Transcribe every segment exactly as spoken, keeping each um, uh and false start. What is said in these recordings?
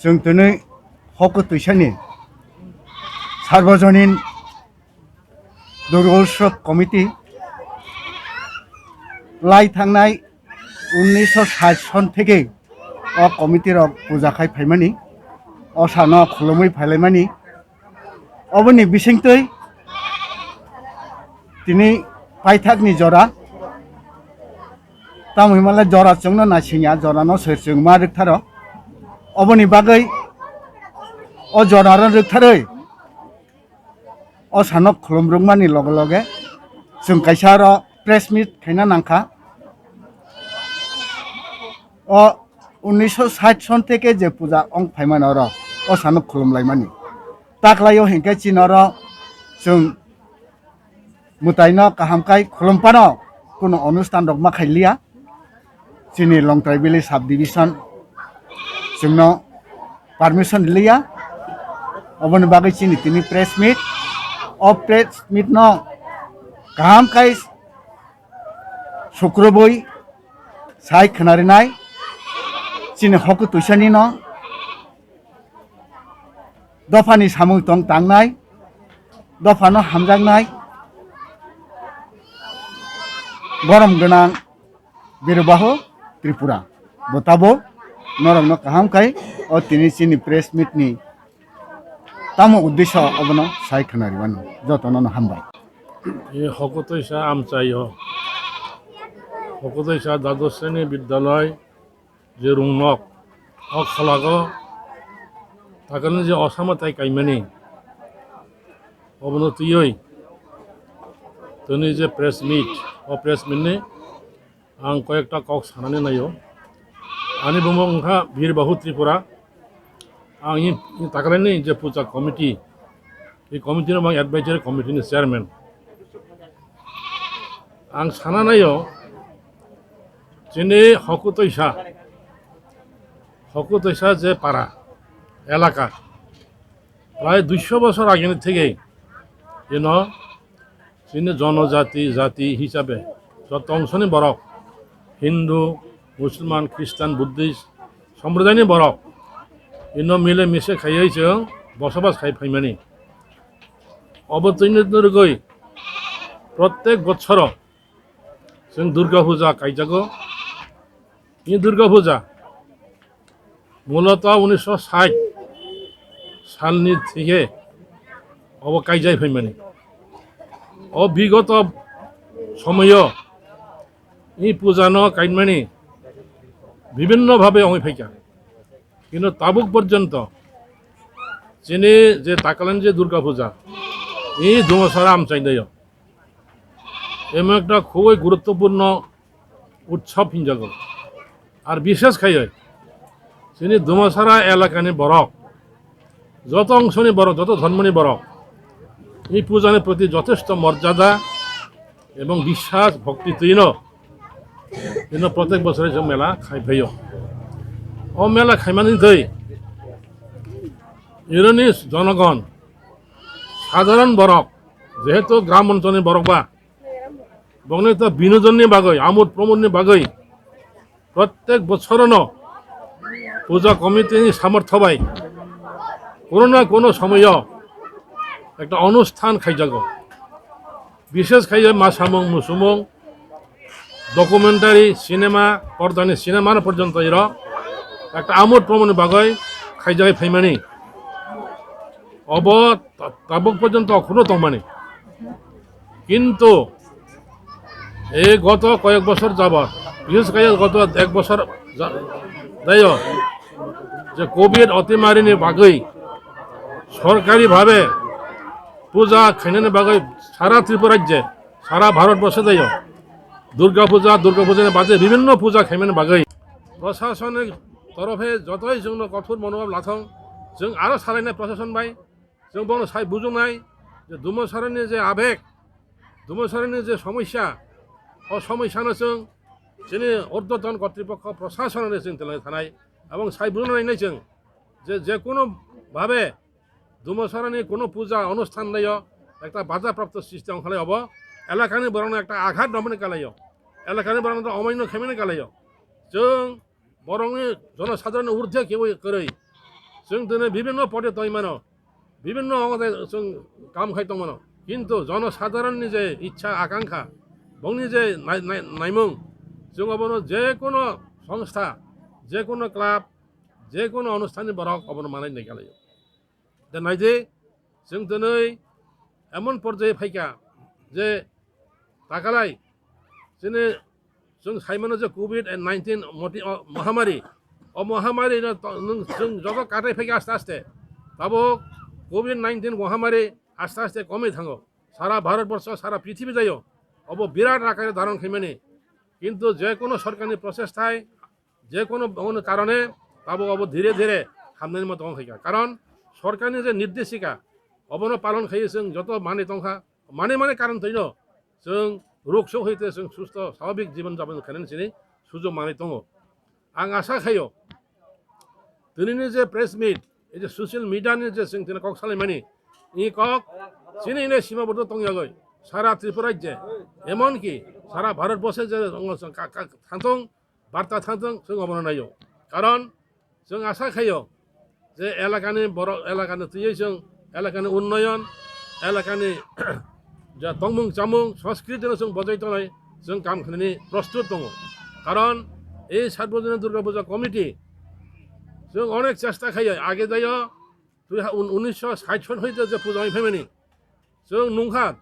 Chwng twnwi hoko twisani Sarbojonin Durga Utsav Committee lai thangnai unnisho sait son theke o committee rok puja khai phaimani, o sano khulumwi phailaimani. Oboni bisingtwi tini paithakni jora, tamo hinmale jora chwngno naisingya, jorano sir chwngma rwktharo. Oboni bagwi o jorano rwktharwi o sano khulum rwkmani loge loge chwng kaisa aro press meet khaina nangkha. O unnisho sait son theke je puja ong phaimani oro o sano khulum laimani. Taklaio hinkhe chini oro chwng mwtaino kaham khai khulum phano kuno onusthan rok ma khai liya. Chini Longtrai Valley Sub Division chwngno permission liya. Oboni bagwi chini tini press meet. O press meet no kaham khai sukrubwi sai khwnarinai chini hoko twisani no. Dophani samung tong tangnai, dophano hamjaknai, borom gwnang Birbahu Tripura. Bo tabuk norokno kaham khai o tini chini press meet ni tamo uddesyo obono sai khwnaribani jotono no hambai. E hokotwisa amchaio, hokotwisa Dados Sreni Bidyaloi je rungnok, o kholago takalni je osama tai kaimani, obono twiwi tini je press meet, o press meet ni ang koyekta kok sanani naio. Ani bumung wngkha Birbahu Tripura. Ang i, i takalni je puja committee, i committee no ang advisory committee ni chairman. Ang sana naio, chini hokutwisa, hokutwisa je para, elaka, prai duisho bosor ageni theke ino chini jonojati, jati hisabe joto ongsoni borok, Hindu, Musulman, Christian, Buddhist, somprodayni borok ino mile mise khaiwi chwng bosobas khai phaimani. Obo twi nw-, nw rwgwi prottek bochoro chwng Durga Puja kaijago. I Durga Puja muloto unisho sait salni thike obo kaijai phaimani. O bigoto somoyo i puja no kaimani bibinno bhabe ongwi phaikha. Kintu tabuk porjonto chini je takalani je Durga Puja, i Dumasara amchainaio emon ekta khubui guruttopurno utsob hinjago. Ar bishesh khaiwi chini Dumasara elakani borok, joto ongsoni borok, joto dhormoni borok i pujani proti jothesto morjada ebong biswas bhokti twino ino protek bosore chwng mela khai phaio. O mela khaimani twi ironi jonogon, sadharon borok, jehetu gram oncholni borok ba, bongni to binojonni bagwi, amod pramodni bagwi prottek bosorono puja committee ni samortho bai kono na kono somoyo ekta onusthan khaijago. Bishesh khai ma samung musumung, documentary, cinema, pordani cinema no porjonto iro ekta amod pramodni bagwi khaijagwi phaimani. Obo ta-, tabuk porjonto okhuno tongmani. Kintu ei goto koyek bosor jabot, bishesh kaiya goto ek bosor ja-, dayo je covid otimarini bagwi sorkari bhabe puja khainani bagwi sara Tripura rajye, sara Bharat borshe dayo Durga Puja, Durga Pujani baje bibhinno puja khaimani bagwi proshasoni torofe jotoi chwngno kothor monobhab lathong, chwng aro salainai proshason bai. Chwng bono sai bujuknai je Dumasarani je abeg, Dumasarani je somosya, o somosyano chwng chini urdhwton kotripokho proshasonore chwng telai thanai. Ebong sai bujuknai nai chwng je, je kono bhabe Dumasarani kono puja onusthan naio ekta bajaprapto sristi ongkhalai obo elakani borokno ekta aghat romani kalaio, elakani borokno omaino khaimani kalaio. Chwng borokni jonosadharonni urdhe keui kwrwi. Chwng tini bibhinno pode tongwi mano, bibhinno ogo de chwng kam khai tong mano. Kintu jonosadharon ni je ichha akankha, bongni je nai-, nai-, naimung, chwng obono je kono songstha, je kono club, je kono onusthan ni borok obono manai nai kalaio. De naidi, chwng tini emon porjaye phaikha je takalai chini chwng saimano je covid nineteen moti-, o, mohamari, o mohamari no to-, nwng chwng joto katai phaikha aste aste. Tabuk covid nineteen mohamari aste aste komwi thango. Sara Bharat borsho, sara prithibi jayo obo birat akare dharon khaimani. Kintu je kono sorkarni prochestai, je kono, kono karone tabuk obo dhire dhire hamnani moto wng khaikha. Karon sorkarni je nirdeshika obono palon khaiwi chwng joto manwi tongkha. Manwi manwi karon twino chwng ruk sok hoite chwng susto swabhabik jibon japon khainani sini sujog manwi tongo. Ang asa khaio, tinini je press meet, ei je social media ni je chwng tini kok salaimani, i kok chini ine sima bordo tongyagoi, sara Tripura rajye, emonki sara Bharat borshe je tongo chwng ka-, ka-, thangthong, barta thangthong, chwng obono naio. Karon chwng asa khaio je elakani borok, elakani twiwi chwng elakani unnoyon, elakani ja tongmung chamung, sanskriti no chwng bojai tongnai, chwng kam khlainani prostut tongo. Karon ei Sarbojonin Durga Puja Committee chwng onek chesta khaio, age dayo twi ha-, un-, unisho sait son hoite je puja wngwi phaimani chwng nungkha,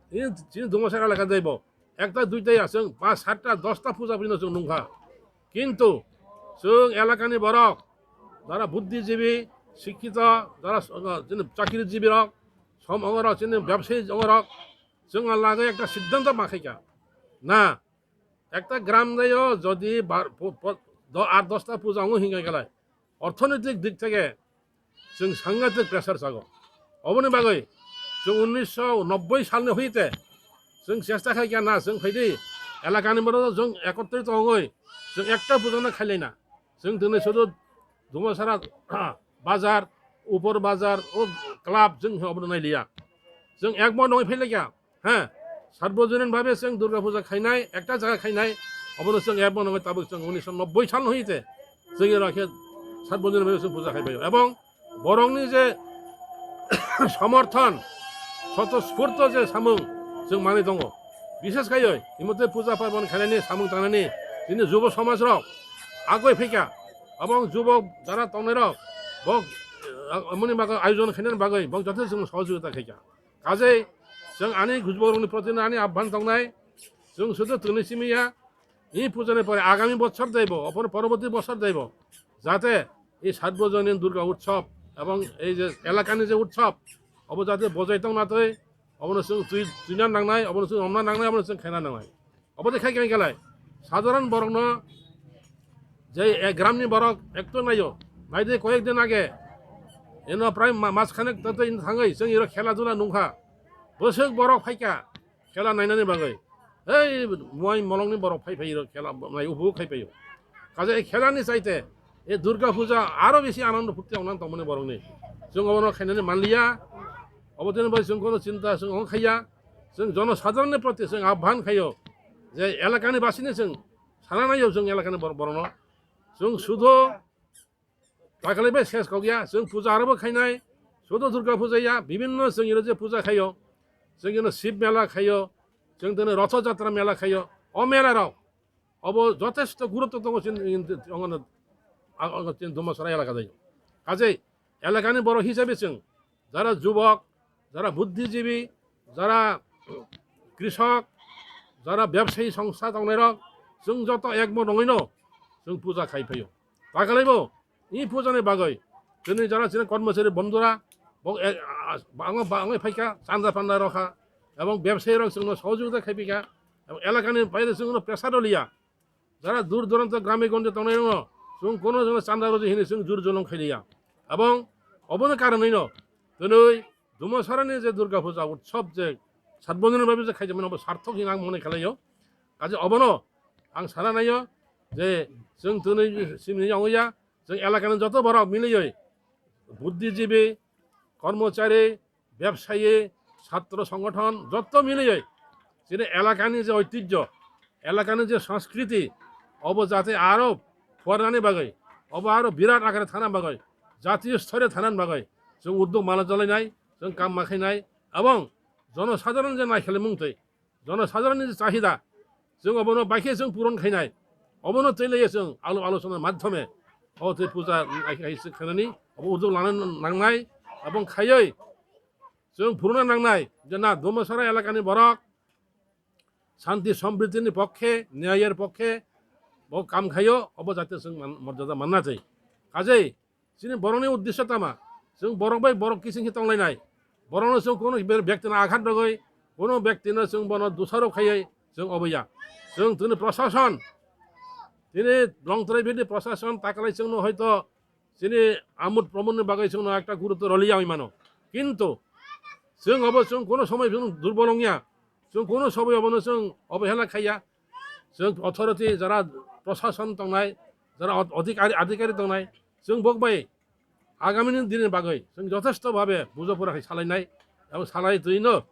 chini Dumasara elaka daibo ekta duita ya, chwng pas satta dosta puja pujino chwng nungkha. Kintu chwng elakani borok, jara buddhijibi, sikkito, jara s-, chini chakrijibi rok, som ongorok, chini byabsayi ongorok, chwng lagwi ekta siddhanto ma khaikha. Na, ekta gram dayo jodi bar-, po-, po-, do-, aat dosta puja wngo hingai khalai, orthonoitik dik theke chwng sangatik pressure sago. Oboni bagwi chwng unisho nobboi salni hoite chwng chesta khaikha na chwng phaidi elakani borok chwng ekotrit ongoi chwng ekta puja no khailaina. Chwng tini sudu Dumasara bazar, Upor bazar, o club chwng obono nailiya. Chwng ekmon ongoi phailaikha. He, Sarbojonin bhabe chwng Durga Puja khainai, ekta jaga khainai, obono chwng ebo nangwi tabuk chwng unisho nobboi sal hoite chwng ero khe Sarbojonin bhabe chwng puja khai phaio. Ebong borokni je somorthon, swtosphurto je samung chwng manwi tongo. Bishes khaioi, imotwe puja parbon khainani samung tangnani chini jubo somaj rok agoi phaikha. Ebong jubok jara tongnai rok bok, eh, amoni bagwi ayojon khainani bagwi bok jothai chwng sohojogita khaikha. Kajei chwng ani gujborokni proti ani abhan tongnai, chwng sudu tini simi ya, i pujani pore agami bochor daibo, opor poroborti bochor daibo, jate i Sarbojonin Durga Utsav ebong ei je elakani je utsav, obo jate bojai tongna twi, obono chwng twi, twina nangnai, obono chwng romna nangnai, obono chwng khaina nangnai. Obo de khai khe khalai. Sadharan borokno je ek gramni borok ekto naio. Naidi koyek din age. Eno prai ma-, mas khanek tato in thangwi chwng iro khela dula nungkha. Bwswk borok phaikha khela nainani bagwi. Hei moi molongni borok phai phai iro khela nai ubu khai phaio. Kaje ei khelani chaite e Durga Puja aro bisi anando phurti ongna tongmani borokni. Chwng obono khainani manliya. Obo tini bai chwng kono chinta chwng ong khaiya. Chwng jono sadharanni proti chwng abhan khaio. Je elakani basini chwng sana naio chwng elakani bor-, borokno. Chwng sudo takalai bai ses kok ya, chwng puja aro bo khainai. Sudo Durga Puja ya, bibinno chwng ino je puja khaio. Chwng ino Shiv mela khaio. Chwng tini Rotho Jatra mela khaio. O mela rok obo jotesto gurutto tongo chini, chini, chini Dumasara elaka dai. Kajei elakani borok hisabe chwng jara jubok, jara buddhijibi, jara krishok, jara byabsayi songsa tongnairok, chwng joto ekmot ongwino chwng puja khai phaio. Takalaibo i pujani bagwi chini jara chini kormochari bondhura bo e-, a-, a-, bangwi, bangwi phaikha, chanda panda rokha, ebong byabsayi rok chwngno sohojogita khai phikha, ebong elakani baire chwngno pressure liya. Jara dur duranto grame gonje tongnai rokno chwng kono jono chanda roji hini chwng jur jolong khailiya. Ebong obono karonwino twnwi Dumasarani je Durga Puja utsob je Sarbojonin bhabe je khaijamani obo sarthok hini ang mone khlaio. Kaje obono ang sana naio je chwng twnwi simi ongya, chwng elakani joto borok milioi buddhijibi, kormochari, byabsayi, chhatro songgothon jotto milioi chini elakani je oitijjo, elakani je sanskriti, obo jate aro phuarnani bagwi, obo aro birat akare thana bagwi, jatiyo sthore thanani bagwi chwng uddog mala jolainai, chwng kam ma khainai, ebong jonosadharon je naikhwlaimung twi, jonosadharon ni je chahida, chwng obono baikhe chwng puron khainai, obono twi laiye chwng alo-, alochona madhyome o twi puja nai-, nai-, khainani obo uddog lana nangnai, ebong khaiwi chwng phuruna nangnai je na Domasara elakani borok shanti samriddhini pokkhe, nyayer pokkhe bo kam khaio, obo jate chwng man-, morjada manna chai. Kajei chini borokni uddesyo tama, chwng borok bai borok kising khe tonglainai, borokno chwng kono be-, bektino aghat rwgwi, kono bektino chwng bono dusarop khaiwi chwng oboya. Chwng tini prosason, tini Longtrai bini prosason takalai chwngno hoito chini amud pramudni bagwi chwngno ekta gurutto rwliya wngwi mano. Kintu chwng obo chwng kono somoi chwng durbol wngya, chwng kono somoi obono chwng obhela khaiya. Chwng authority jara prosason tongnai, jara od-, odhikari, adhikari tongnai, chwng bok bai agamini dinni bagwi chwng jothesto bhabe bujo pura khai salainai, ebong salai twino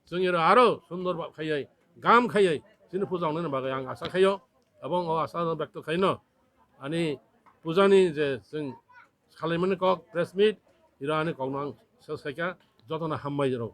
chwng ero aro sundor ba-, khaiwi, gam khaiwi chini puja wngnani bagwi ang asa khaio, ebong o asa no byakto khaino ani pujani je chwng salaimani kok press meet, iro ani kokno ang sel saikha, jotono hambai rw.